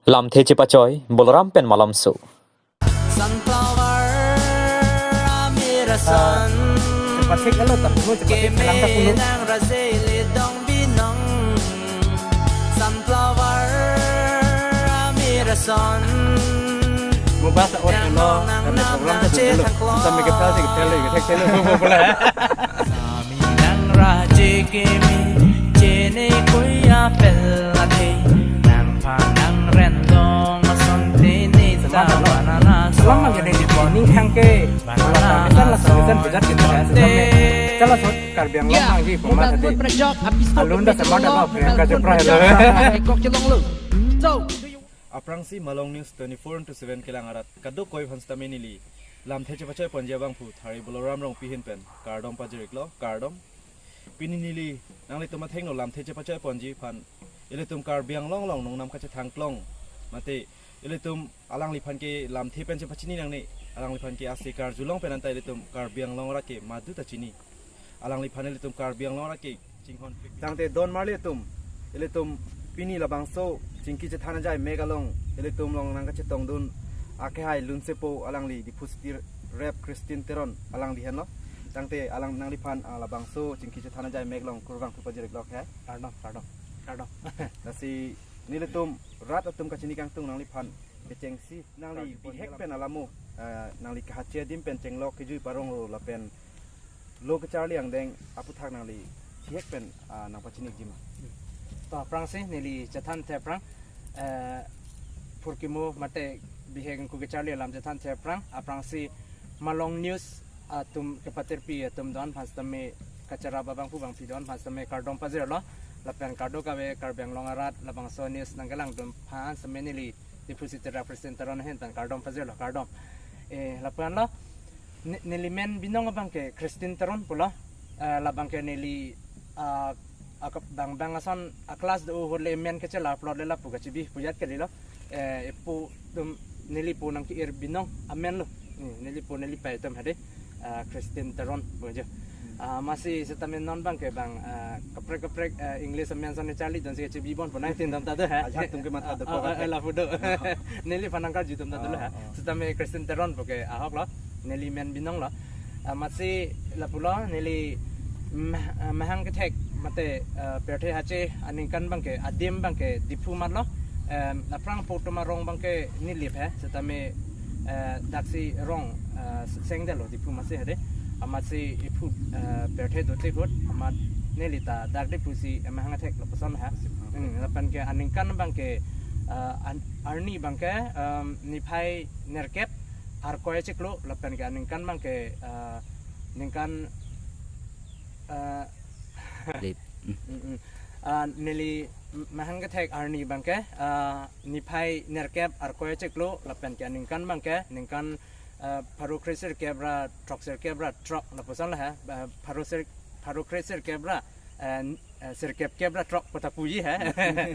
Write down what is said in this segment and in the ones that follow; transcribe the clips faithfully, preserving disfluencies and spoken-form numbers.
Lamthe chepachoi, Boloram pen malomso. Sunflower amir ason. Chepathek alo ta, no chepathek lang ta pulo. Nang raje le dong binong. Sunflower amir ason. Mo bas ot elo, kami program ta sundelo. Kami ke plastik tele, ke thek tele, mo pula. Sami nang raje kimi, chene koya pel ate, nang pha nang rendong ason tene ta banana. Selama gini di morning hang ke, banana, selama song pejat kita ya, selama. Chala sot Karbi Anglong, ya, angji pemat tadi. Alun ta sama dah, Priyanka Chopra, hello. Kok chelong lo. So, Aphrangsi Malong News twenty-four into seven kelang arat kadokave aphan sitame neli lamthe chepachoi ponji abangphu Thari Boloram Rongpi ahin pen kardom pajir-iklo, kardom. Pini neli nanglitum athengno lamthe chepachoi ponji aphan ilitum Karbi Anglong along nongnam kachethangklong, mate ilitum alangliphan ke lamthe pen chepachini nangne, alangliphan ke ase karjulong pen anta ilitum Karbi Anglong arat ke madu ta chini. Alangliphan ilitum Karbi Anglong arat ke chinghon. Tangte don marli atum, ilitum pini labangso chingki chethan ajai mek along ilitum along nangkachetongdun akehai lunsepo alangli Diphu City Rep Christine Teron alangli henlo. Tangte alang nangliphan, ah, labangso chingki chethan ajai mek along kurvangthu pajir-iklo, akehai. Kardom, kardom, kardom. Lasi nelitum rat atum kachini kangtung nangliphan kechengsi nangli bihek pen alamo, eh, nangli kahache adim pen chenglok kejui parong ro lapen lo kecharli angdeng aputhak nangli bihek pen, ah, nangpachini-ikji ma? To aphrangsi neli chethan the aphrang, eh, phurkimo mate bihek ingku kecharli alam chethan the aphrang, aphrangsi Malong News atum kepatirpi atum don aphan sitame, kacharap abangphu bangphi don aphan sitame kardom pajirlo, lapen kadokave Karbi Anglong arat labangso news nangkelangdun aphan sitame neli Diphu City Rep Christine Teron ahin pen kardom pajirlo, kardom. Eh, lapu-anlo, ne-, neli men binong abangke Christine Teron pulo, eh, labangke neli, ah, akap bang bang ason a-class do ahut le men kechela upload le lapu kachibi pujat kalilo. Eh, epo atum neli po nangke-ir binong amenlo. Eh, neli po neli pei atum hade, ah, Christine Teron pu jo. Ah, amatsi sitame non abangke bang, ah, kaprek kaprek, ah, English amen ason charlidunsi kachibi bon po nangtin dam ta do ha. Ajat atum ke matha do. Ah, ko ah, kaprek, ah, lapu do. Neliphan nangkarju dam ta dolo ha. Ah, ah. Sitame Christine Teron puke ahoklo. Neli men binonglo. Ah, amatsi lapulo, neli mah-, ah, mahang kethek mate, ah, pirthe hache aningkan abangke, adim abangke Diphu amatlo. Em, aphrang po atum arong abangke nilip he, sitame, eh, daksi rong, eh, sengdetlo Diphu amatsi hade. Amatsi iphu, eh, pirthe dote ahut, amat neli ta dak Diphu si, eh, mahang kethek lapuson ha. Hmm, lapen ke aningkan abangke, eh, an-, arni abangke, em, niphai nerkep arkoi chiklo, lapen ke aningkan abangke, eh, ningkan, eh, lip. Mm, mm. Ah, neli mahang kethek arni abangke, ah, niphai nerkep arkoi chiklo, lapen ke aningkan abangke, ningkan, ah, pharo kre sirkep ra throk sirkep ra throk lapuson lo ha, ah, pharo sir-, pharo kre sirkep ra, eh, n-, eh, sirkep kep ra throk pu ta puji ha.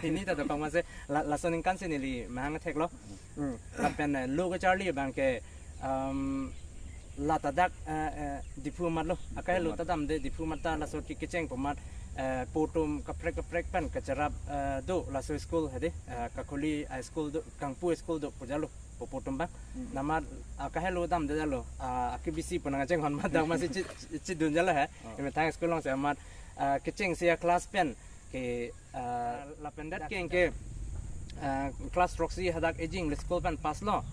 Hini ta dokok amatsi la-, laso aningkan si neli mahang ketheklo. Hmm. Lapen, eh, lo kecharli abangke, um, la ta dak, eh, eh, Diphu amatlo. Akai lo ta damde Diphu amat ta laso ke kecheng pu amat, eh, po atum kaprek kaprek pen kacharap, eh, do laso school hade, eh, Kakholi high school do, Kangpu high school do pu jalo po po atum abang. Hmm. Amat akai lo damdetlo, ah, akebisi pu nangchenghon amat dak amatsi chi-, chi-, chidun jalo ha. Oh. Emethang school alongsi amat, ah, kechengsi a-class pen ke, ah, lapen det ke, ke, ah, class throksi hadak ejing le school pen pass lo.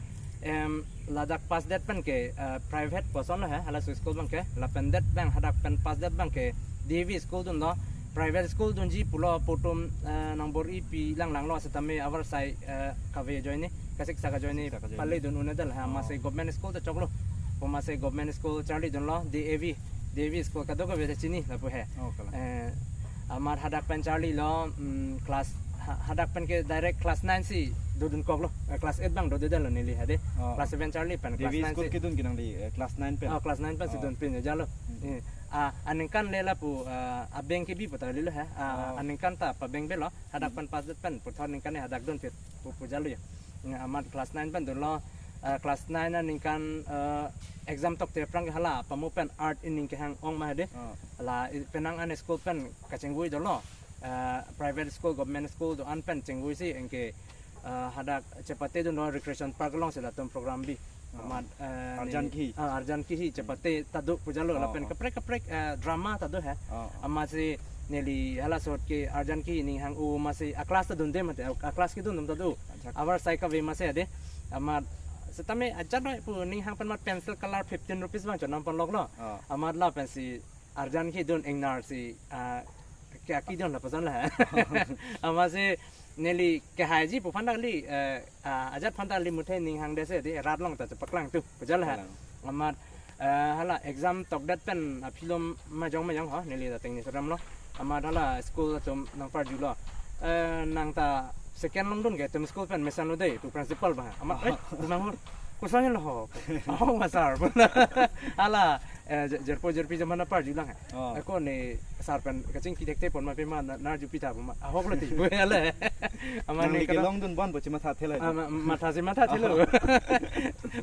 Em, ladak pass det pen ke, ah, private pu ason lo ha, halaso school abangke. Lapen det abang hadak pen pass det abangke D A V school dunlo. Private school dunji pulo po atum, ah, nangbor-ipi langlanglo sitame avarsai, ah, kave ajoine, kasiksak ajoine, siksak ajoine pale dun un-edetlo ha, oh, amatsi government school ta choklo. Pu amatsi government school charlidunlo, D A V, D A V school kadokave ta chini lapu he. Oh, kalang. Eh, amat hadak pen charlilo, mm, class, ha-, hadak pen ke direct class nine si dodunkoklo. Eh, class eight abang dodedetlo neli hade. Oh. Class seven charli pen D A V class nine school si kedun ke nangli, eh, class nine pen? Oh, class nine pen si, oh, dunpin jalo. Hmm. Eh, ah, aningkan le lapu, ah, abeng kebi pu ta lilo ha. Ah, oh, aningkan ta pabengbelo. Hadak, hmm, pen pass det pen puthot aningkan ne hadak dunpin pu, pu jalo ya. Nge amat class nine pen dunlo, eh, class nine aningkan, eh, exam tokte aphrang ke hala pamo pen art aning kehang ong ma hade. Oh. La i-, penang an school pen kachingvui dolo. Eh, private school, government school do-an pen chingvui si anke, Ah, hadak chepate dunlo Recreation Park alongsi latum program bi. Oh. Amat, eh, Arjan neli, Kihi. Ah, Arjan Kihi chepate ta do pu jalo, oh, lapen, oh, kaprek kaprek, eh, drama ta do he. Oh, oh. Amatsi neli halaso ahut ke Arjan Kihi ning hang-o amatsi a-class ta dunde mate, a-class kedun atum ta do. Ajak. Abar sai kave amatsi ade. Amat setame ajat noi pu ning hang pen amat pencil color fifteen rupees abang chonam ponloklo. Oh. Amat lapensi Arjan Kihi dun ingnar si, ah, ke aki dun lapuson la. Amatsi neli kehai ji pu aphan ta kali, eh, ah, ajat aphan ta kali muthe ning hang dese di rat along ta chepaklang tu pu jalo he. Paklang. Amat, eh, hala exam tokdet pen aphi lo majong majong ho, neli ta tengni seram lo. Amat hala school atum nangparjulo. Eh, nang ta second longdun ke itum school pen mesenlo dei pu principal abang. Amat, eh, nang ho, koson lo ho. Oh, ma sir. Hala, eh, je-, jirpo jirpi jama nangparjulang he. Oh. Ako ne sir pen kachingki thekthe pon ma pima na, narjupi ta ma. Ahok lo ti pu hala. Amat nang ne ke kada longdun bon bo chematha thelo. Ah, ma-, matha si mathathelo. Oh.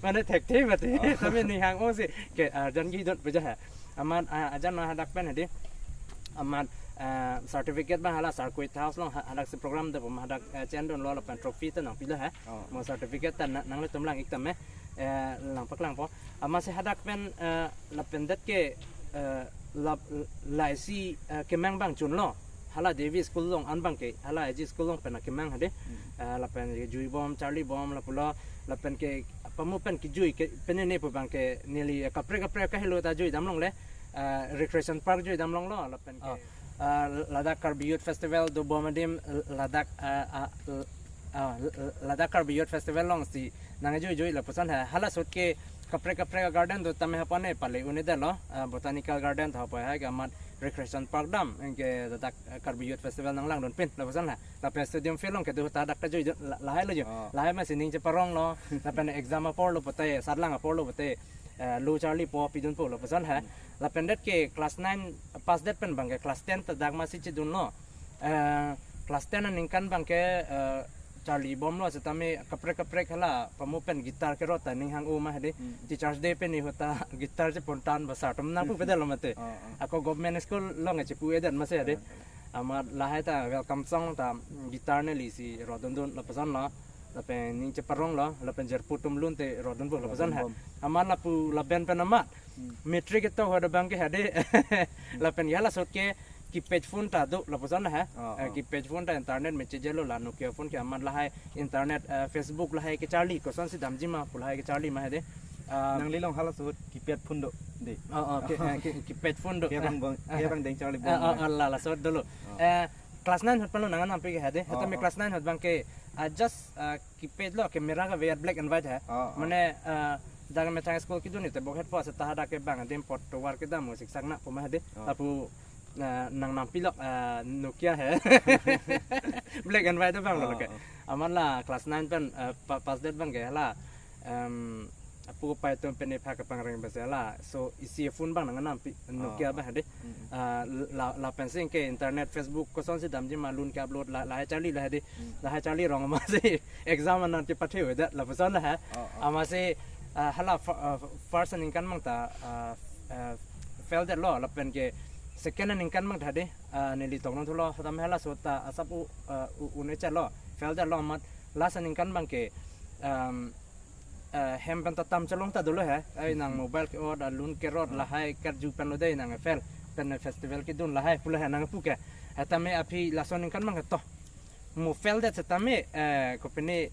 Mane thekthe mati. Oh. Tame ning hang-o si ke, ah, Arjan Kihi dun pu ja he. Amat, ah, ajat noi hadak pen he di. Amat, ah, certificate abang hala Circuit House along ha-, hadaksi program do pu ma hadak, eh, chendunlo lapen trophy ta nangpilo he. Oh. Mo certificate ta na-, nanglitum lang-ik tame, eh, nangpaklangpo. Amatsi hadak pen, eh, lapen det ke, eh, lap-, la isi, eh, kemang abang chunlo. Hala Devi School along an abang ke, hala A G School along pen akemang he di. Hmm. Eh, lapen ke jui bom, charli bom, lapulo, lapen ke pamu pen kejui ke, penene pu abang ke neli, eh, kaprek kaprek kahelo ta jui damlongle, eh, Recreation Park jui damlonglo, lapen ke, oh, eh, ladak Karbi Youth Festival do bom adim, ladak, eh, ah, l-, ah, l-, ladak Karbi Youth Festival alongsi nangjuijui lapuson he. Halaso ahut ke kaprek kaprek garden do tame hapone pale un-edetlo, eh, Botanical Garden ta hapo he ke amat Recreation Park dam, anke ladak, eh, Karbi Youth Festival nanglangdun pin lapuson he. Lapen stadium field along kedo ta dak ta juidun la-, lahai lo jo. Oh. Lahai amatsi ning cheparonglo. Lapen exam apor lo pote, sarlang apor lo pote, eh, lo charlipo pidunpo lapuson he. Hmm. Lapen det ke class nine pass det pen abang ke class ten ta dak amatsi chedunlo. Eh, class ten aningkan abang ke, eh, charli bomlo setame kaprek kaprek hala pamu pen guitar kerot ta ning hang-o ma he di. Hmm. Teachers Day pen ni ahut ta guitar chepon tan ba sir atum nangpupe detlo mate. Oh, oh. Ako government school along chepu-edet amatsi he di. Oh, oh. Amat lahai ta welcome song ta guitar neli si rodundun lapuson lo. Lapen ning cheparonglo, lapen jirpo atum lunte rodunpo lapuson he. Rodun bom. Amat lapu laben pen amat. Hmm. Matric ketok ahut abang ke he di. Lapen halaso ahut ke keypad phone ta do lapuson he. Oh, eh, oh. Keypad phone ta internet mechejelo la Nokia phone ke amat lahai internet, eh, Facebook lahai kecharli kosonsi damji ma pu lahai kecharli ma he di. Ah, nangli along halaso ahut keypad phone do dei. Oh, oh, ke, eh, ke, keypad phone do. Kevang bang, eh, kevang deng charli bom. Eh, oh, oh, la, laso ahut dolo. Oh. Eh, class nine ahut palo nang nangpi ke he di. Oh, setame oh. Class nine ahut abang ke, ah, just, ah, keypad lo, camera kave, black and white he. Oh, oh. Mane, ah, dak methang school kedun ni te bokhet po seta hadak ke bang adim pot tovar kedam mo siksak na pu ma he di. Oh. Lapu, ah, nang nangpilok, ah, Nokia he. Black and white abang lo, oh, ke. Oh. Amat la class nine pen, ah, pa-, pass det abang ke hala, em, apu apai atum pen epha kepangreng pensi hala. So isi phone abang nang nangpi Nokia, oh, abang he di. Mm. Ah, la, lapensi ke internet, Facebook kosonsi damji ma lun ke-upload la, lahai charli la he di. Mm. Lahai charli rong amatsi exam anat kepathe-edet lapuson la he. Oh, oh. Amatsi, ah, hala fa-, ah, first aningkan abang ta, ah, ah, fail detlo lapen ke second aningkan abang ta he di. Ah, neli toknon thulo setame halaso ahut ta asap u, ah, u, un-e chalo. Fail detlo amat last aningkan abang ke, um, eh, hem pen ta tam chelong ta dolo he. Ai nang mobile ke-ot, alun kerot, oh, lahai karju pen lo dei nang fail. Pen festival kedun lahai pu la he nangpu ke. Setame aphi laso aningkan abang ke to. Mo fail det setame, eh, kopine,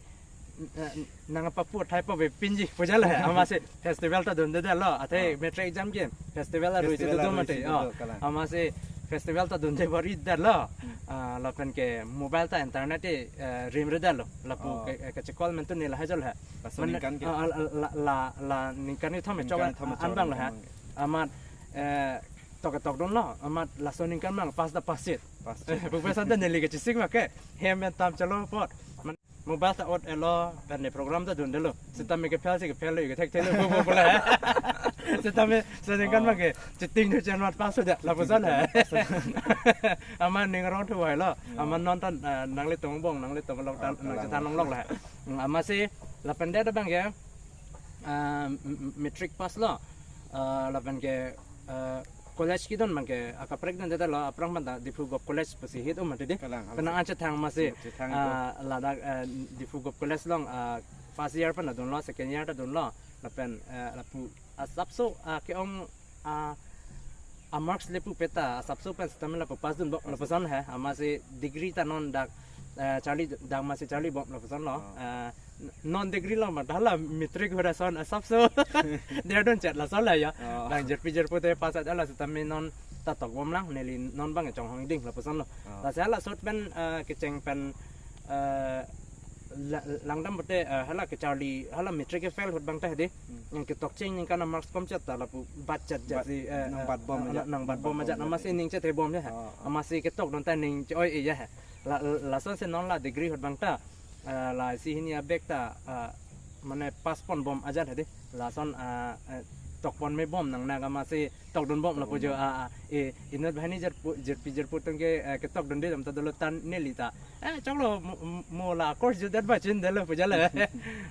eh, nang papu thai pa ve pinji pu jalo he. Amatsi festival ta dundedetlo. Athe, oh, matric exam ke festival arui si, festival dodun arui mate. Si, oh, dodun kalang. Amatsi festival ta dunde bor-idetlo. Hmm. Ah, lapen ke mobile ta internet te, eh, rimredetlo. Lapu, oh, ke, ke, kechecall pen tu neli lahai jalo he. Laso, mane, aningkan ke? Ah, ah, la, la, la, la, aningkan kethom, aningkan chok, kethom, ah, chok, anbang lo he. Aningkan. Amat, eh, tok tokdunlo, amat laso aningkan abang pass ta pass-et. Pass-et. Eh, pu pen santa neli kachesik ma ke, hem pen tam chelong apot. Man, mobile ta ot-etlo, pen ne program ta dundelo. Setame ke fail si ke fail lo, ke thekthelo, pu, pu, pu la he. Setame, laso aningkan, oh, abang ke, cheting tu chen mat pass sudah, lapuson he. Pass sudah. Amat ning rong thu vai lo, oh, amat non ta, eh, nanglitum angbong, nanglitum along ta, oh, nang kalang. Chethan longlok la he. Hmm, amatsi, lapen det abang ke, ah, m-, m-, matric pass lo. Ah, lapen ke, ah, College kedun abangke akaprek dunde ta lo, aphrang pen ta Diphu Govt College pusi hit um mati di. Kalang, kalang. Penang an chethang amatsi, Chethang ah, ladak, eh, Diphu Govt College along, ah, first year pen ta dunlo, second year ta dunlo, lapen, eh, lapu asapso, ah, ke-ong, ah, a marks le pupe ta asapso pen sitame lapu pass dunbom, lapuson he, amatsi degree ta non dak, eh, charli, dak amatsi charlibom lapuson lo. Oh. Eh, non degree lo ma, hala matric ahut ason asapso. Dia don chet lason la ya. Oh. Bang jirpi jirpo te pass ajat la sitame non ta tokbom lang, neli non abang chonghong ding lapuson lo. Oh. Lasi hala ahut pen, eh, kecheng pen, eh, la-, langdam pute, eh, hala kecharli, hala matric ke fail ahut abang ta di. Hmm. Yang ketok cheng ningkan a marks komchet ta lapu bat chet chet Bat-, si, eh, nang eh, bat bom eh, ajat. Nang bat bom ajat. Nang bat bom ajat. Amatsi ning chethe bom ya. Oh, oh. Amatsi ketok dun ta ning che-oi-e ya. La, la, lason si non la degree ahut abang ta, eh, la isi hini abek ta, eh, mane pass ponbom ajat hedi. Lason, eh, eh, tokpon mebom nang nang amatsi tokdunbom lapu jo, Tokdunbom. Ah, ah, eh, inut banghini jirpo, jirpi jirpo atum ke, eh, ketok dunde dam ta dolo tan neli ta. Eh, choklo mo, mo, mo la course jutdet ba chin detlo pu jale.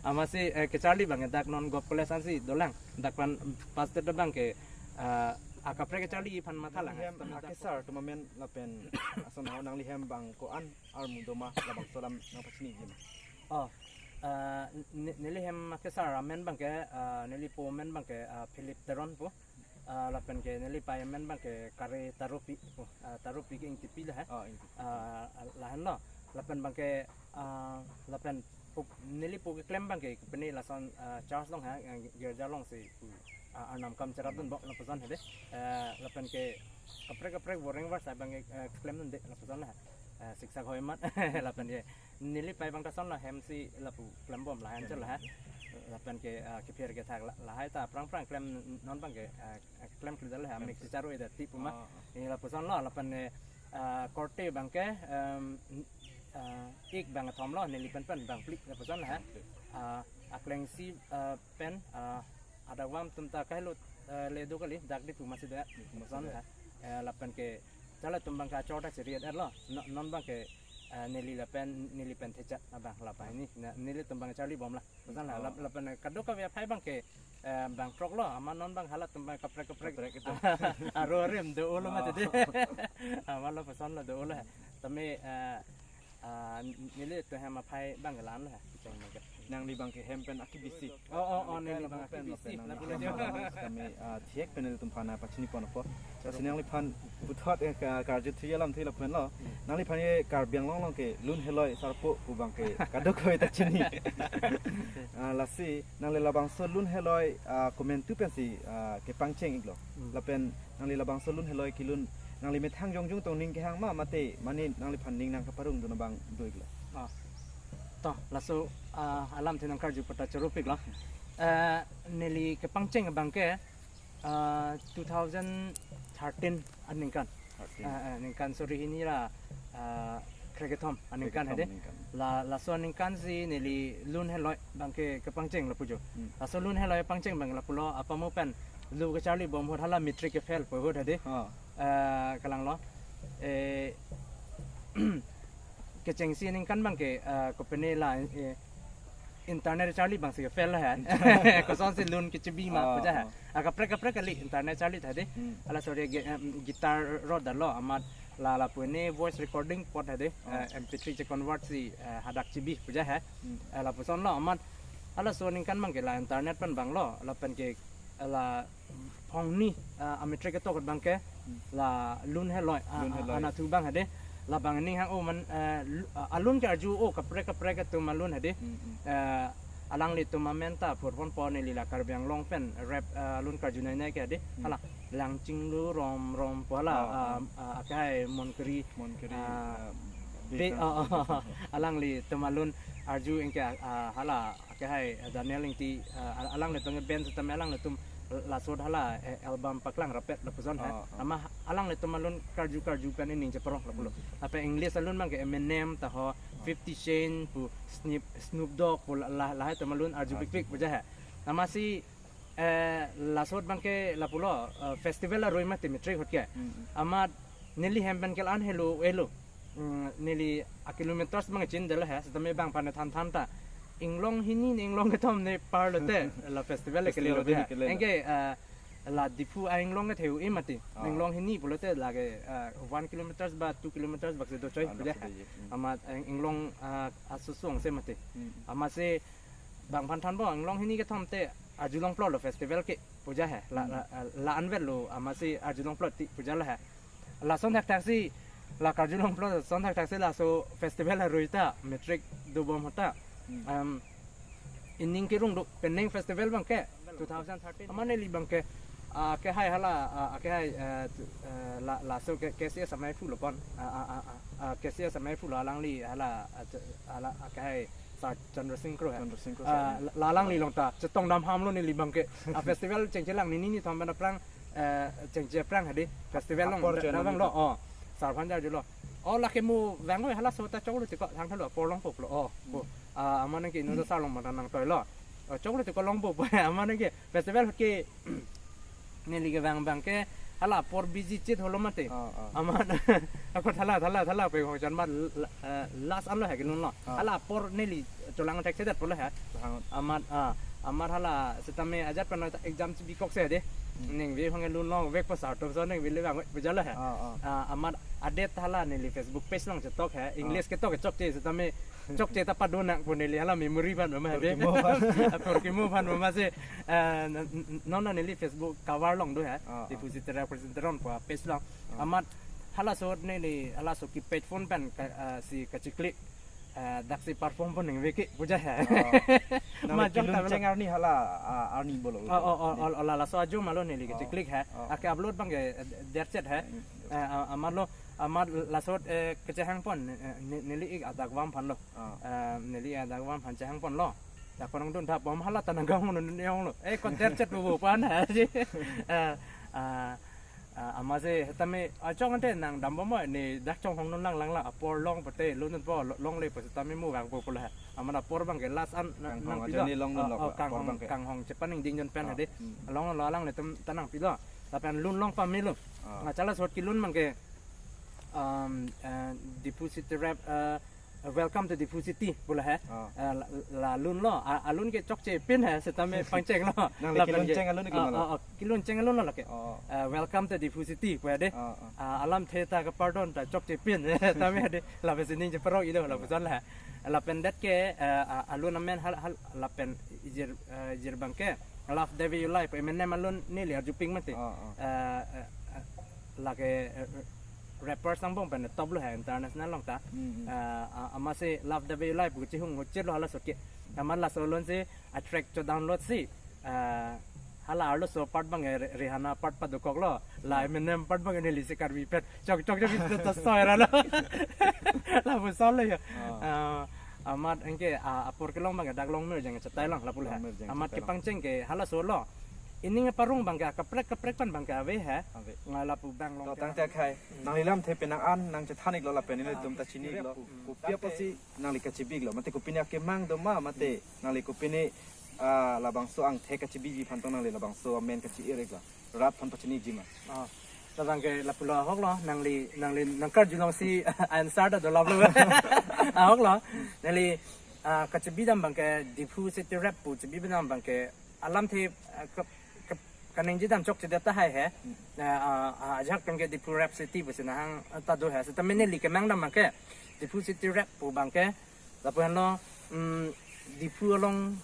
Amatsi, eh, kecharli abang dak non Govt College ansi dolang. Dak pen pass det abangke, eh, akaprek kecharli aphan matha lang. Nangli hem akesar atum amen lapen ason ho nangli hem abang ko-an armu doma labangso alam nangpachini ji ma? Oh, eh, ne-, neli hem akesar amen abangke, eh, neli po amen abangke, eh, Philip Teron pu. Eh, lapen ke neli pei amen abangke Kare Taropi pu, eh, Taropi ke Ingtipi la he. Oh, Ingtipi. Eh, lahenlo. Lapen abangke, eh, lapen po, neli po keklem abangke pini lason, eh, church along he, eh, girja alongsi, eh, arnam kam cherapdunbom lapuson hedi. Eh, lapen ke kaprek kaprek boreng var sai abangke, eh, keklem dunde lapuson he. Eh, siksak hoi amat. Lapen ke neli pei abang ta ason la hem si lapu klembom lahen chot la he. Lapen ke, eh, kepher kethak la, lahai ta aphrang aphrang klem non abangke, eh, klem kli detlo he, amik si charo-e det ti pu ma. Oh, oh. Eh, lapuson lo, lapen, eh, eh, korte abangke, em, eh, ik abang kethom lo, neli pen pen bangphli lapuson he. Bangphli. Eh, aklengsi, eh, pen, eh, adakvam atum ta kahelo, eh, le do kali, dak Diphu amatsi do. Diphu amatsi lapuson do. He. Eh, lapen ke, chale atum abangke achor ta chiri-et lo, no-, non abangke, eh, neli lapen, neli pen thechat abang la banghini, na, nelitum abang charlibom la. Lapuson la, Oh. lap-, lapen kadokave aphai abangke, eh, bang throk lo, amat non abang halatum abang kaprek kaprek. Kaprek itu. Aro rem do-o lo mati di. Oh. Amat lapuson lo do-o lo. Tame, eh, ah, nelitum hem aphai abang la-an lo he. Kecheng abangke. Nangli abangke hem pen akebisi. Oh, oh, oh, neli abang akebisi. Nangli abang akebisi. Lapu hem lo. Kami, ah, thek pen nelitum aphan pachini ponpo. Lasi nangliphan puthot, eh, ka-, karjuthu alamthe lapu henlo. Hmm. Nangliphan ye Karbi Anglong along ke Lun Heloi Sarpo pu abangke kadokave ta chini. Ah, lasi nangli labangso Lun Heloi, ah, komantu pensi, ah, kepangcheng iklo. Hmm. Lapen nangli labangso Lun Heloi kelun nangli methang jongjung tong ning kehang ma mate mane nangliphan ning nangkaparong dun abang do iklo. Ah. To, laso, ah, alamthe nangkarju pu ta choro-ik lo. Eh, neli kepangcheng abangke, ah, two thousand thirteen aningkan. Thirteen. Ah, ah, ningkan suri hini ra, ah, krekethom aningkan Krekethom hedi. Aningkan. La, laso aningkan si neli Lun Heloi abangke kepangcheng lapu jo. Hmm. Laso Lun Heloi pangcheng abang lapulo, apamo pen lu kecharlibom ahut hala matric ke fail pu ahut hedi. Oh. Eh, kalang lo. Eh, kechengsi aningkan abangke, eh, kopine la, eh, internet charli abangsi ke fail he. Kosonsi lun kechebi ma Oh, puja he. Oh. Ah, kaprek kaprek kali internet charli ta hedi. Hmm. Hala suri ge-, em, guitar rot detlo amat la lapu ne voice recording pot hedi. Oh. Eh, M P three che convert si, eh, hadak chebi puja he. Hmm. Eh, lapuson lo amat halaso aningkan abangke la internet pen abang lo, lapen ke la phongni, ah, a matric ketok abangke, Hmm. la Lun Heloi, ah, Lun ah, Heloi. Anatthu abang hedi. Labang ning hang o man, eh, lu-, ah, alun ke arju o kaprek kaprek atum alun hedi. Hmm, hmm. Eh, alanglitum amen ta phurponpo neli la Karbi Anglong pen rap, eh, alun karju nainai ke hedi. Hmm. Hala Langchinglu Rom Rom pu hala, Oh, ah, oh. ah, akai Monkeri, Monkeri, ah, ah, be, Bikang. Oh, oh, oh. Alanglitum alun arju anke, ah, hala akehai, eh, Daniel Ingti, eh, al-, alanglitum band sitame alanglitum laso ahut hala, eh, album paklang rapet lapuson he. Oh, oh. Amat alanglitum alun karju karju pen ining cheparong lapulo. Hmm. Lapen English alun abangke Eminem ta ho, Oh. fifty Cent pu, Snoop, Snoop Dogg pu la, la, lahai atum alun arju Arju pikpik pikpik. puja he. Amatsi, eh, laso ahut abangke lapulo, eh, festival arui mati matric ahut ke. Hmm, hmm. Amat neli hem pen ke la-an helo elo. Hmm, neli a kilometers abang chin detlo he, sitame bang aphan than than ta. Inglong hini ne inglong kethom ne parlo te, la festival Festival kele lo te. Kele lo. Anke, eh, la Diphu a-inglong kethe-o-e mati. Ah. Inglong hini pulote lake, ah, one kilometers ba two kilometers bak si do choi. Ah, puja. Bak si do, hmm. Amat ing-, inglong, ah, asusung se mati. Hmm. Amatsi bang phan thanbom, inglong hini kethom te arjulong plot lo festival ke puja he. La, hmm, la, la anvet lo amatsi arjulong plot ti puja lo he. Lason thakthak si, la karjulong plot son thakthak si laso festival arui ta matric dobom ahut ta. Hmm. Em, ining kerung do, penang festival abangke two thousand thirteen. Amat neli abangke, ah, kehai hala, ah, kehai, eh, tu-, eh, la, laso ke, K C S amei phu lo pon, ah, ah, ah, ah, ah, K C S amei phu lo alangli hala, ah, tu-, hala, ah, kehai Sir Chandra Singh Kro he. Chandra Singh Kro. Ah, sir. La, la alangli along ta chetong dam ham lo neli abangke. Ah, festival chengche lang nini nithom pen aphrang, eh, chengche aphrang hadi. Festival along apor da-, channel dabang lo, itu. Oh. Sir aphan jarjulo. Oh, lake mo vangve halaso ta choklo tiko thangthalo apor longpo pulo. Oh, ko. Hmm. Ah, amat nangke inut asar along mata nangtoilo. Oh, choklo tiko longpo pu amat nangke festival ke neli kevang abangke hala apor busy chit holo mati. Ah, ah. Amat ako thala, thala, thala pe hong chan mat la-, eh, last anlo he kelun lo. Ah. Hala apor neli cholang theksedet pulo he. Cholang. Amat, ah, amat hala setame ajat pen ta exam chibikok se de. Hmm. Ningve hong lun longvek pu sar atum ason ningve le vang puja lo he. Ah, ah. Ah, amat adet hala neli Facebook page along chetok he. Ah. English ketok ke chokche setame chokche ta pado nang pu neli hala memory aphan ma he de. Apor kimo aphan. Apor kimo aphan ma se, eh, n-, n-, non neli Facebook cover along do he. Ah, ah. Diphu City Rep Presenter pu page along. Ah. Amat halaso neli halaso keypad phone pen ka, eh, si kacheclick, eh, daksi perform pon ningve ke puja he. Oh. Nang majok kelun ta cheng arni hala, ah, arni pulo. Oh, oh, oh, oh, oh, la, laso ajo malo neli, oh, kacheclick he. Oh. Ake upload abangke, eh, derchet he. Hmm. Eh, ah, amat lo, amat laso, eh, kachehang pon, eh, ne-, neli ik adak vam aphan lo. Oh. Eh, neli adak vam aphan chehang ponlo. Dak konang dun thap bom hala ta nangkang non ne ong lo. Eh, kon derchet pu pu aphan he ji. Eh, ah, ah, amatsi setame achong ante nang dambom ne dak chonghong non lang lang la apor long pute lun po lo-, longle pu setame mo vangpo pulo he. Amat apor abangke last an na-, kanghong nangpilo. Ajoine long non, oh, lo oh, apor kanghong, abangke. Kanghong chepaningding jon pen, ah, he de. Hmm. Along lo alanglitum ta nangpilo. Lapen lun long pame lo. Ah. Nga chala sot kelun abangke, um, eh, Diphu City Rep, eh, Welcome to Diphu City pulo he. Ah. Eh, la, la lun lo, a, alun ke chokche pin he, setame pangcheng lo. Nangli lapen kelun ke, cheng alun ke, ah, malo? Ah, ah, kelun cheng alun lo lake. Oh. Eh, Welcome to Diphu City pu he de. Ah, ah. Ah, alamthe ta kepardon ta chokche pin, tame he de. Lapen sining cheparong ilo, ah, lapuson la. Lapen det ke, eh, ah, alun amen hal, hal, lapen ijir, eh, ijir abangke Love the Way You Lie pu Eminem alun neli arjupik mati. Ah, ah. Eh, eh, eh, lake, eh, rappers angbong pen top lo he international along ta. Hmm, hmm. Eh, a-, amatsi Love the Way You Lie pu chihung huchit lo halaso ke. Amat laso alun si a track cho download si, eh, hala arloso part abang, eh, Re-, Rihanna part padokok lo. La, hmm, Eminem part abang neli si Karbi pen chok chok chok chok ta soi ra lo. Lapuson lo ya. Ah. Eh, amat anke, ah, apor kelong abangke dak Longmirjeng chetai long lapu lo he. Longmirjeng amat chetai long. Kepangcheng ke halaso lo. Ining parong abangke kaprek kaprek pen abangke ave he. Ave. Nga lapu abang long. To tangte akhai. Nangli lamthe penang an nang chethan iklo lapen nelitum ta chini iklo. Hmm. Kopi apotsi nangli kachebi iklo? Mate kopine akemang do ma, mate nangli kopine, ah, labangso angthek kachebi aphan tong nangli labangso amen kache-ir iklo? Rat aphan pachini ikji ma? Ah, labangke lapulo ahok lo, nangli, nangli nangkarjulong si answer ta dolap lo. Ahok lo, nangli, ah, kachebi dam abangke Diphu City Rep pu chebi dam abangke alamthe, ah, ke, ke, kaningje dam chokchedet tahai he. Hmm. Ah, ah, ah, ajahak tong ke Diphu Rep City pusi nahang, ah, ta do he. Setame neli kemang dam abangke Diphu City Rep pu abangke lapu henlo, mm, Diphu along,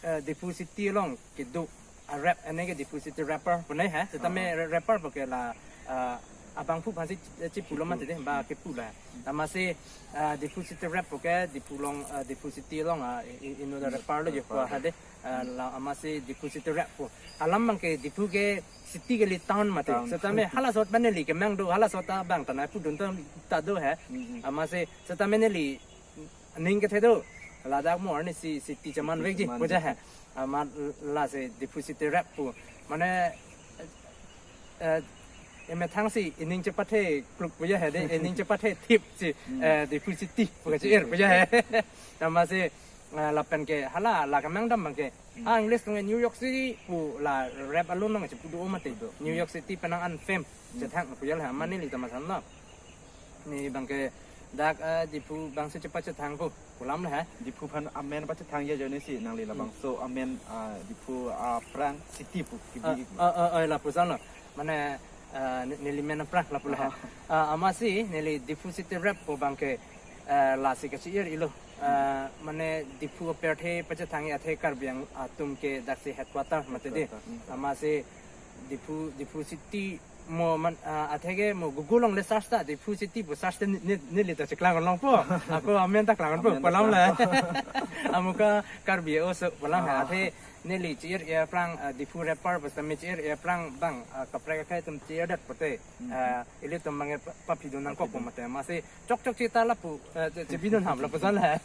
eh, Diphu City along kedo a-rap, ane ke Diphu City Rapper pu ne he. Setame, ah, ra-, rapper pu ke la, ah, abangphu aphansi, eh, chipu lo mati de, ba kepu la. Amatsi, ah, Diphu City Rep pu ke Diphu along, ah, Diphu City along, ah, i-, i-, inut a-rapper lo je pu ha de. Ah, la amatsi Diphu City Rep pu. Alam abangke Diphu ke city kali, town mati. Town. Setame halaso ta neli kemang do, halaso ta abang ta nangpudun ta, ta do he. Mm, mm. Amatsi setame neli ning kethe do. Ladak mo arni si city cheman vekji, cheman puja vekji he. Amat lasi Diphu City Rep pu. Mane, eh, emethang si ining chepathe kluk puja he de, ining chepathe thip si, hmm, eh, Diphu City pu kache-ir puja he. Amatsi, eh, lapen ke hala la kemang dam abangke. Hmm. Ah, English tong New York City pu la rap alun nang chepu do mati. Chepu do. New York City penang an fame. Hmm. Chethang puja la, amat neli ta masan lo. Ne abangke dak, eh, Diphu abangsi chepachethang pu. Pulam le he. Diphu aphan amen pachethang ajoine si nangli labangso amen, ah, Diphu aphrang city pu kibi. Ah, ah, ah, ah, lapuson lo. Mane, ah, ne-, neli men aphrang lapu le he. Ah. Ah, amatsi neli Diphu City Rap pu abangke, ah, lasi kachi-ir ilo. Ah, mane Diphu apirthe pachethang athe Karbi Anglong atum ke daksi headquarter mate di. Headquarter, hmm. Amatsi Diphu, Diphu City mo man, ah, atheke mo Google along le search ta, Diphu City pu search te ne, ne, neli ta cheklang longpo. Ako amen ta klang longpo, amen ta pulam le. Klang. Amuka Karbi oso pulam he. Ah. Athe neli chi-ir aphrang, ah, Diphu rapper pu sitame chi-ir aphrang abang, ah, kaprek akhei atum chi-ir det pute. Hmm. Ah, ilitum abang pa-, papidun nangkok pu mate. Amatsi chokchok chita lapu, eh, che-, chebidun ham lapuson le.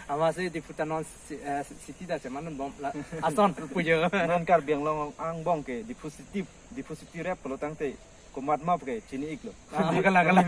Amatsi Diphu ta non si-, eh, city ta chemanun bom la. Ason pujo. Non Karbi Anglong angbong ke Diphu City, Diphu City Rap pulo tangte komat map ke chini-iklo. Ah, kalang, kalang.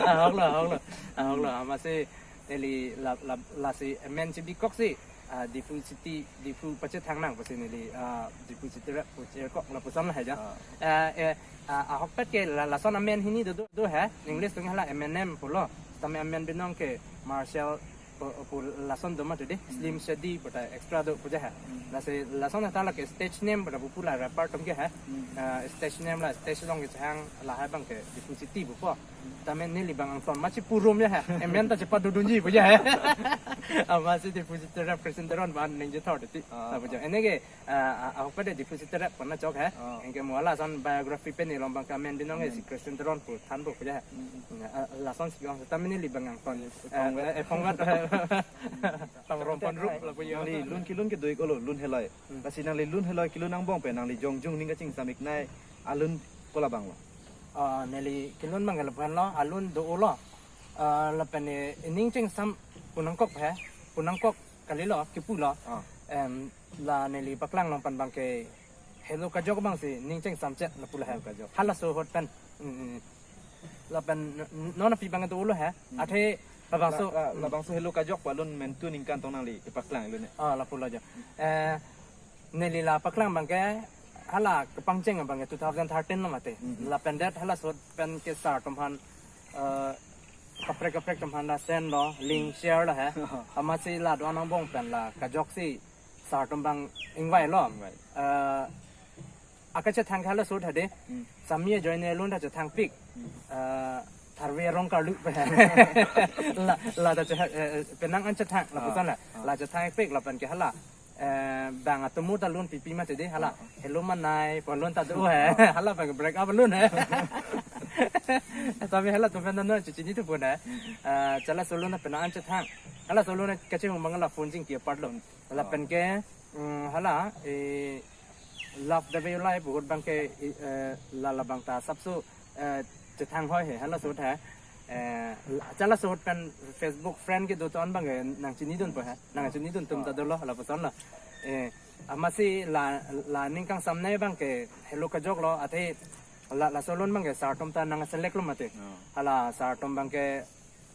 Ah, ahok lo, ahok lo. Ah, ahok lo. Amatsi neli la, la, lasi amen chebikok si, ah, Diphu City, Diphu pachethang nang pusi neli, ah, Diphu City Rap pu chekok lapuson le he ja. Ah. Eh, eh, ah, ahokpet ke la, lason amen hini do, do, do he. English atum hala Eminem pulo. Sitame amen binong ke Marshall pu, pu lason do mati di. Slim Shady pu ta extra do pu ja he. Hmm. Lasi lason ta lake stage name pu ta popular rapper atum ke he. Hmm. Ah, stage name la stage along kechehang lahai abangke Diphu City pupo. Tame neli abang angton ma chepurum ja he. Amen ta chepadodunji pu ja he. Amatsi Diphu City Rap Christian Teron aphan ningje thor titi. Ah. Lapu jo. Ene ke, ah, ah, ahokpet Diphu City Rap pu nangchok he. Ah. Anke mo lason biography pen neli along abangke amen binong ke si Christian Teron pu thanpo pu ja he. Hmm. Ah, lason si ong tame neli abang angton. Yes, eh, epong vet. Eh, epong vet. Tang rompon rup lapu jo. Nangli lun kelun ke do-iklo, lun helai. Hmm. Lasi nangli lun helai kelun angbong pen nangli jongjung ning kachingsam-iknei alun ko labang lo? Ah, neli kelun abang lapu-an lo, alun do-o lo. Ah, lapen, eh, ning chingsam pu nangkok he, pu nangkok kalilo, kipu lo. Ah. Em, la neli paklang along pen abangke Hello Kajok abang si ning chingsam chet lapu le he. Hello Kajok. Halaso ahut pen. Hmm, hmm. Lapen n-, n-, non api abang do-o lo he. Hmm. Athe labangso. La, la, labangso Hello Kajok pu alun mentu ningkan tong nangli kepaklang lo ne. Ah, lapu lo jo. Eh, neli la paklang abangke hala kepangcheng abangke two thousand thirteen lo mati. Hmm. Lapen det halaso ahut pen ke sir atum aphan, eh, kaprek kaprek atum aphan la send lo, link share lo he. Amatsi la do-an angbong pen la Kajok si sir atum abang ingvai lo. Ingvai. Eh, akachethang ke halaso ahut hadi. Hmm. Sami ajoine alun ta chethangpik. Hmm. Eh, tharve arong karlu pu he. La, la ta che-, eh, eh, penang an chethang, lapuson la. Ah. La chethangpik lapen ke hala. Eh, bang atomo ta lun pipi mati di hala. Ah. Hello Manai pu alun ta do he. Ah. Hala abang break up alun he. Tame halatum pen non chechinithu pu he. Hmm. Eh, halaso alun ta penang an chethang. Halaso alun kachehung abang la phone chingki apart lo. Hmm. Lapen ke, mm, hala, eh, Love the Way You Lie pu ahut abangke, eh, la, labang ta asapso, eh, chethang hoi he, halaso ahut he. Eh, la, halaso ahut pen Facebook friend kedo atum abangke nangchinidunpo he. Nangchinidun atum ta dolo, lapuson lo. Eh, amatsi la, la ning kangsamnei abangke Hello Kajok lo, athe la, laso alun abangke sir atum ta nangselect lo mati. Oh. Hala sir atum abangke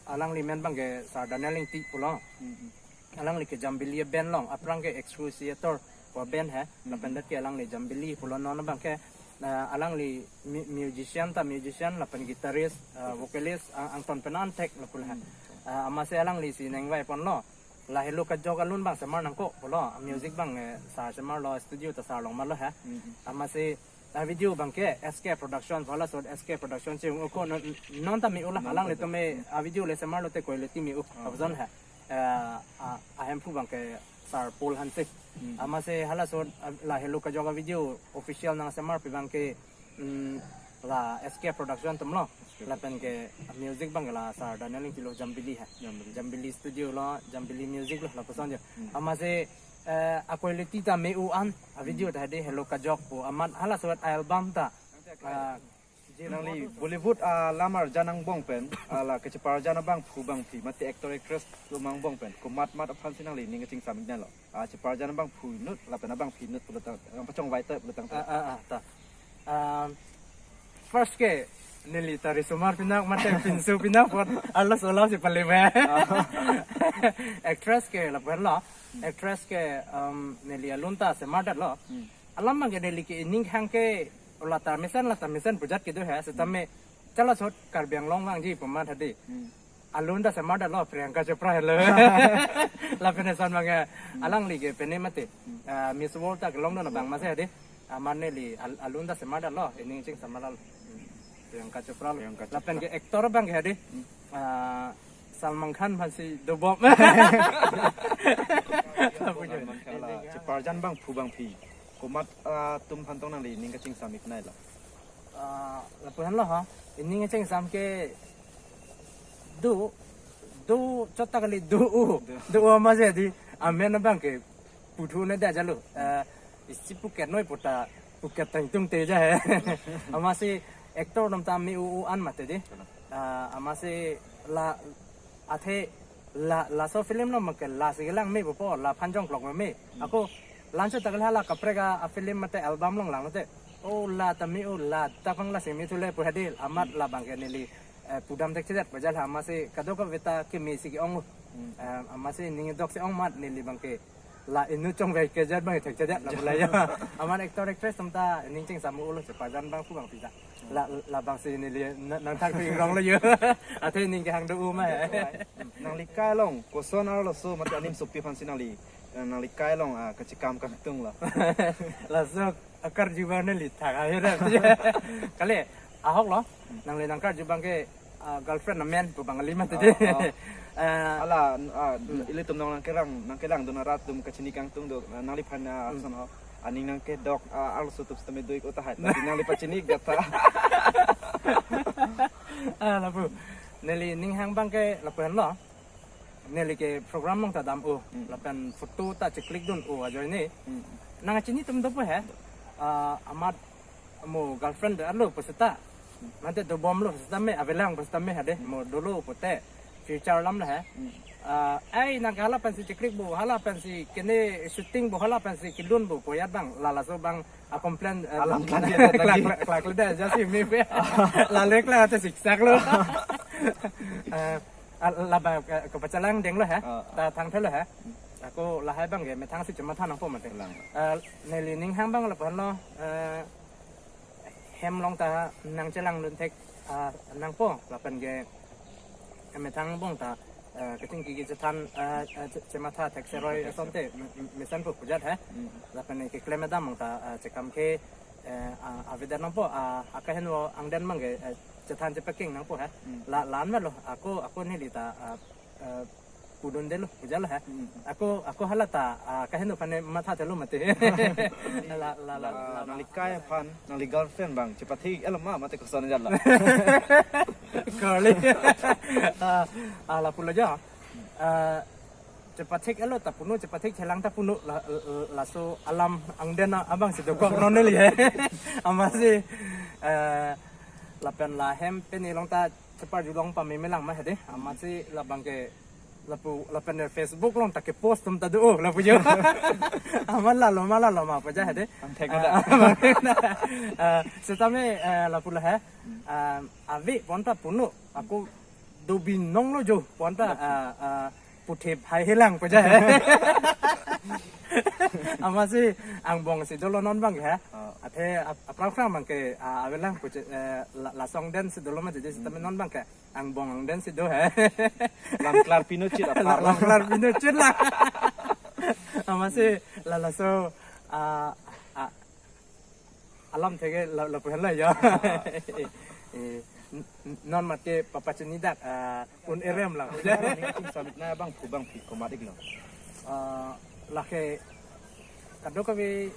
alangli men abangke Sir Daniel Ingti pulo. Hmm, hmm. Alangli ke Jambili band along, aphrang ke Excruciator pu band he, hmm, lapen det ke alangli Jambili pulo non abangke, eh, alangli mu-, musician ta musician, lapen guitarist, eh, vocalist, ang-, angton pen an thek lapu le he. Hmm. Eh, amatsi alangli si nangvai ponlo. La Hello Kajok alun abang semar nangkok pulo, music abang, eh, sir semar lo, studio ta sir along ma lo he. Hmm, hmm. Amatsi a video abangke S K Production, halaso ahut S K Production si ung uko non, non ta me-o la, non ta me-o. Alanglitum me a video le semar lote quality me-o. Ah. Lapuson he. Eh, a, a Hemphu abangke Sir Paul Hanse. Hmm. Amatsi halaso ahut, ah, la Hello Kajok a video official nangsemarpi abangke, mm, la S K Production atum lo. S K. Lapen ke music abangke la Sir Daniel Ingti lo, Jambili he. Jambili. Jambili studio lo, Jambili music lo, lapuson jo. Hmm. Amatsi eh, a quality ta me-o an, a video ta hadi Hello Kajok pu amat halaso ahut album ta. Ah, nangli Bollywood alam arjan angbong pen, ah, la kacheparjan abangphu bangphi, mate actor actress atum angbong pen komat mat aphan si nangli ning kachingsam-iknei lo? Ah, cheparjan abangphu inut, lapen abangphi inut pulo tang, nangpachongvai ta pulo tang. Ah, ah, ah, ta. Um, first ke neli ta risomar pinang mate pinso pinang apot alas ola si pale ba. Ah. Actress ke lapen lo. Hmm. Actress ke, um, neli alun ta semar det lo. Hmm. Alam abangke neli ke ning hang ke la ta mesen, la ta mesen pu jat kedo he, setame, hmm, halaso ahut Karbi Anglong vangji pu amat hadi. Hmm. Alun ta semar damlo, Priyanka Chopra helo. Lapen eson abang ke, alangli ke pine mate. Ah, Miss World ta kelong dun abang amatsi hadi. Amat neli al-, alun ta semar damlo, ining chingsam alam. Priyanka Chopra lo. Priyanka Chopra. Lapen ke actor abang ke hadi. Ah, Salman Khan aphansi dobom. Salman Khan la, cheparjan abang phu abang phi. Komat, ah, atum aphan tong nangli ning kachingsam ik nai lo? Ah, lapu-an lo ha. Ining chingsam ke do, do chot ta kali do-o. Do. Do-o amatsi hadi. Amen abang ke puthu ne da jalo. Eh, isi puket noi puta puket tang tung te ja he. Amatsi actor atum ta me-o-o an mate di. Ah, amatsi la athe la, laso film lo make lasi kelang me pupo, la aphan jongklok me. Ako lancho ta kali hala kaprek a film mate album along lang mate. O la ta me-o, la ta pang lasi me thu le pu hadi amat labang ke neli, eh, pudam thekthedet pu jal ha, amatsi kadokave ta keme si ke-ong. Hmm. Eh, amatsi ning dok si ong amat neli abang ke la inut chongvek kejat abang thekthedet lapu la ya. Amat actor actress atum ta ning chingsam ulo, cheparjan abang phu abang phi ta. La, labangsi neli na-, nangthak pi rong lo yo. Athe ning kehang do-o ma he. Nangli kai along koson arloso mate anim sopi aphansi nangli, eh, nangli kai along, ah, kachekam kangtung lo? Laso akarju abang neli thak ayo da. Kali, ahok lo. Nangli nangkarju abang ke, ah, girlfriend amen pu abang kali mate di. Oh, oh. Eh, hala, ah, ilitum nong nangkelang, nangkelang dun arat atum kachini kangtung do, ah, nangliphan, ah, ason ho. Aning nangkedok, ah, arloso atum sitame do-ik o tahai. Tapi nangli pachini ik det ta. Ah, lapu. Neli ning hang abang ke lapu-an lo. Neli ke program along ta dam-o. Hmm. Lapen photo ta cheklik dun-o ajoine. Hmm. Nangkachini atum dopo he. Ah, amat mo girlfriend do-an lo pu seta. Mate dobom lo pu seta me, avelang pu seta me hadi, mo dolo pute. Future alam la he. Hmm. Ah, ai nang hala pensi cheklik bo, hala pensi kene shooting bo, hala pensi kelun bo pu ya abang, la laso abang a complain, eh, alam klang dia tadi. Klang, klang, klang, klang, klang, jasi me pe. La le klang ate siksak lo. Eh, ah, labang ke, kepachalang deng lo he. Ah, ah. Ta thangthe lo he. Ako lahai abang ke methang si chematha nangpo mate. Lang. Eh, neli ning hang abang lapu-an lo, eh, hem along ta nangchelang dun thek, ah, nangpo, lapen ke methang angbong ta, eh, kachingki kachethan, eh, eh, che-, chematha thek seroi asonte, me-, me-, mesen pu pu jat he. Hmm. Lapen ke keklem kedam along ta, eh, chekam ke, eh, ah, avedet nangpo, ah, akaheno angden abang ke, eh, chethan chepaking nangpo he. Hmm. La, la-an ma lo, ako, ako neli ta, ah, eh, pudun detlo, pu jat lo he. Hmm. Ako, ako hala ta, ah, kaheno aphan ne matha thelo mate. La, la, la, la, la, nangli kai aphan, nangli girlfriend abang chepathik-etlo ma mate koson jat lo? Kali. Ah, ah, lapu lo jo. Ah, chepathik-etlo ta punu, chepathik chelang ta punu, la, la, laso alam angden abang si dokok non neli he. Amatsi, eh, lapen la hem pini along ta cheparjulong pame me lang ma hadi. Amatsi labang ke lapu, lapen Facebook along ta kepost atum ta do-o lapu jo. Amat lalo ma lalo ma pu ja hadi. Ang thek da. Ah, ah, sitame, eh, lapu la he. Ah, ave pon ta punu, ako do binong lo jo pon ta, ah, ah, puthe bhai helang pu ja he. Amatsi angbong si dolo non abang he. Ah. Athe ap-, aphrang aphrang abang ke, ah, avelang pu je, eh, la, laso angden si dolo ma je, je sitame non abang ke angbong angden si do he. Lam klar pino chit apar. Lam klar pino chit la. Amatsi la laso, ah, ah, alam theke la, lapu henlo ya. Eh, n-, n-, non mate papachini dak, ah, un erem lang. Ning chingsam ik nai abang phu abang phi komat ik lo? Ah, lake kadokave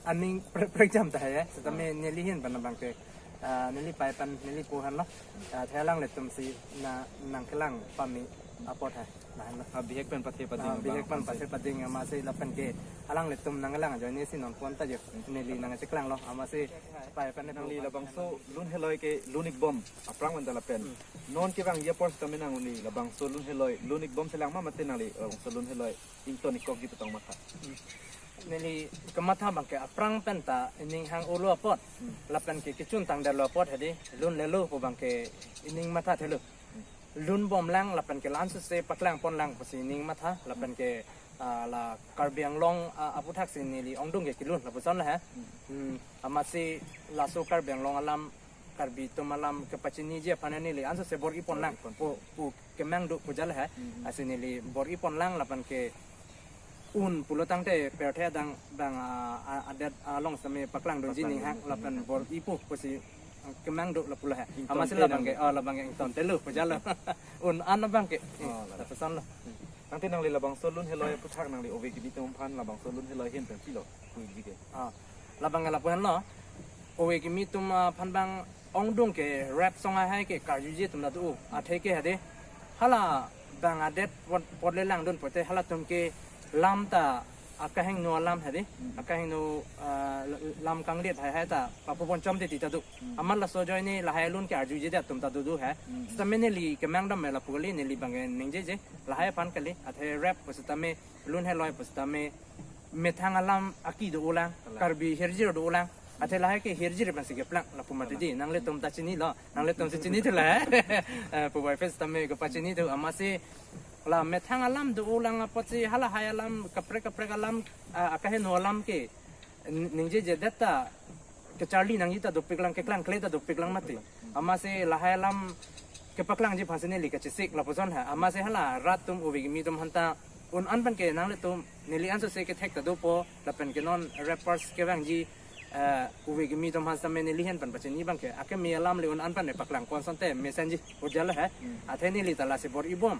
aning pre-, prekjam ta he, sitame neli ahin abang ke, ah, neli pai pen, neli po henlo. Ah, athe alanglitum si na, nangkelang pame apot he. Lahenlo. Ah, bihek pen pathe pading. Ah, bihek pen pathe pading, amatsi lapen ke alanglitum nangkelang ajoine si non pon ta jo. Neli nangcheklang lo, amatsi pai pen nangli labangso lun heloi kelun ik bom aphrang pen ta lapen. Hmm. Non kevangji apor sitame nangli labangso lun heloi lun ik bom selang ma mate nangli labangso lun heloi ington ik kokji pu tong matha? Hmm. Neli kematha abang ke aphrang pen ta ining hang-olo apot. Hmm. Lapen ke kechun tangdetlo apot hadi lun lelo pu abang ke ining matha thelo. Hmm. Lun bom lang lapen ke la-an suse paklang pon lang pusi ining matha lapen ke, ah, la Karbi Anglong, ah, aphuthak si neli ongdung ke kelun lapuson la he. Hmm. Hmm, amatsi laso Karbi Anglong alam Karbi atum alam kepachiniji aphan neli ansose bor-i pon lang. Bor-i pon. Pu, pu kemang do pu jala he. Hmm. Lasi neli bor-i pon lang lapen ke un pulo tangte pirthe adang bang, ah, ah, adet along sitame paklangdunji. Paklangdun ning hang lapen bor-ipo pusi, ah, kemang do lapu la he. Ington. Amatsi te labang ke, nang. Oh, labang ke ingtonte lo pu jala. Un an abang ke. Oh, eh, la. Lapuson lo. Hmm. Tangte nangli labangso Lun Heloi aphuthak nangli ove kimi atum aphan labangso Lun Heloi ahin pen pilo puji ke. Ah, labang ke lapu henlo. Ove kimi atum, ah, aphan bang ongdung ke rap song ahai ke karjuji atum ta do. Athe ke hade, hala bang adet pot, pot le langdun pote halatum ke lam ta akehingno alam hade. Hmm. Akehingno, ah, lam kanglit hai hai ta papu pon chom titi ta do. Hmm. Amat laso ajoine lahai alun ke arjujedet atum ta do do he. Hmm. Sitame neli kemang dam me lapu kali, neli bang ke ningjeje lahai aphan kali. Athe rap pusitame, Lun Heloi pusitame methang alam aki do-o lang, alang. Karbi hirjir do-o lang. Athe lahai ke hirjir pensi keplang lapu mati di. Alang. Nanglitum ta chinilo, nanglitum si chini thu la he. Eh, puvoiphit sitame kepachini thu, amatsi la methang alam do-o lang apotsi halahai alam kaprek kaprek alam, ah, akehingno alam ke ning-, ningjejedet ta kecharli nangji ta dopik lang, keklangkle ta dopik lang mati. Amatsi lahai alam kepaklangji aphansi neli kachesik lapuson ha. Amatsi hala rat atum ove kimi atum aphanta un an pen ke nanglitum neli ansose kethek ta dopo lapen ke non rappers kevangji, eh, ove kimi atum aphan sitame neli ahin pen pachini bang ke akeme alam le un an pen ne paklang pon asonte mesenji pu jala he. Hmm. Athe neli ta lasi bor-i bom.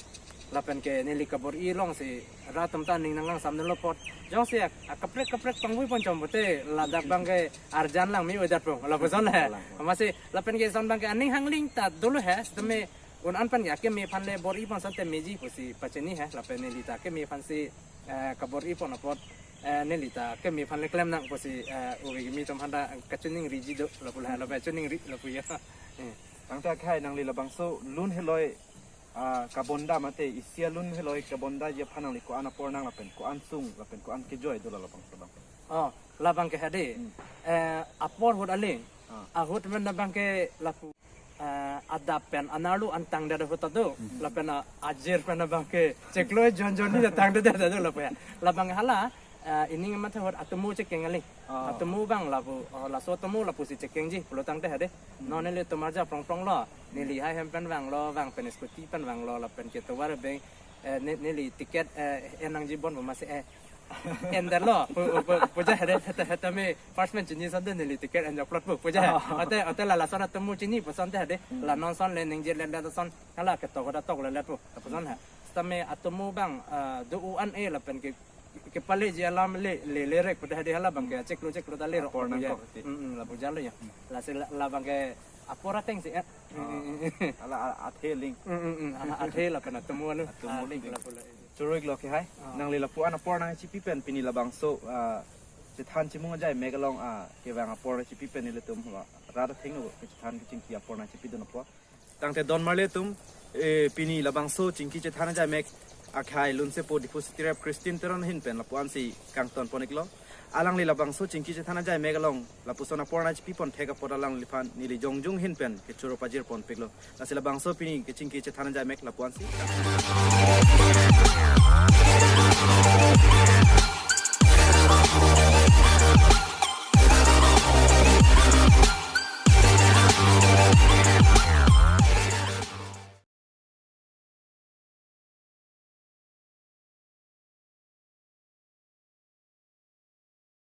Lapen ke neli kabor-i alongsi rat atum ta ning nangkangsamdunlo apot. Jongsi ak-, akaprek kaprek pangvoi pon chom pote ladak bang ke arjan lang me-oidat pong lapuson he. Lang. Amatsi lapen ke son bang ke aning hangling ta dolo he, sitame un an pen ke akeme aphan le bor-i pon asonte meji pusi pachini he, lapen neli ta akeme aphansi, eh, kabor-i pon apot, eh, neli ta akeme aphan le klem nang pusi, eh, ove kimi atum aphanta kachiningriji do lapu la, lapen chiningri lapu ya. Eh. Tangte akhai nangli labangso Lun Heloi, ah, kabonda mate isi a-Lun Heloi kabondaji aphan nangli ko-an apor nang lapen ko-an sung lapen ko-an kejoi do la labangso bang? Oh, labang ke hade. Hmm. Eh, apor ahut aling. Ah. Ahut pen abang ke lapu, eh, adap pen anerlo an tangdet ahut ta do. Hmm. Lapen a-, ajir pen abang ke chiklo jon jon ni tangdet ta do lapu ya. Labang hala, eh, ining amat ahut atomo chekeng aling. Oh. Atomo bang lapu, oh, laso atomo lapusi chekengji pulo tangte hade. Hmm. Non nelitum arja prong prong lo. Hmm. Neli hai hem pen vanglo, vang pen scooty pen vanglo, lapen ke tovar beng, eh, ne-, neli ticket, eh, en nangji bon amatsi, eh, endetlo, pu, pu, pu ja hade, hete, hete me first man chini asonte neli ticket enjoplot pu, pu ja. Oh. Ate, ate la lason atomo chini pu asonte hade, hmm, la non ason le ningje le le ason, hala ketok da tok le le pu, lapuson ha. Sitame atomo bang, ah, do-o an e lapen ke, kepaleji alam le, le, lerek pu hade hala bang ke chiklo chiklo ta lerok. Apor pu ja. Nangkok ti. Mm, mm, lapu jalo ya. Hmm. Lasi la, labang ke apor atengsi, eh. Oh. Mm, mm, mm. Hala a-, athe aling. Mm, mm, mm. Hala athe lapen atomo aling. Atomo aling. Ah, lapu la. Choro-iklo akhai. Ah. Nangli lapu-an apor nangchipi pen pini labangso, ah, chethan chimung ajai mek along, ah, kevang apor nangchipi pen ilitum, ah, rat athengno kechethan kechingki apor nangchipidun apot. Tangte don marli atum, eh, pini labangso chingki chethan ajai mek akhai lunsepo Diphu City Rap Christine Teron ahin pen lapu-ansi kangton pon-iklo. Alangli labangso chingki chethan ajai mek along lapuson apor nangchipi pon thek apot alangliphan neli jongjung ahin pen kechoro pajir ponpiklo. Lasi labangso pini kechingki chethan ajai mek lapu-ansi.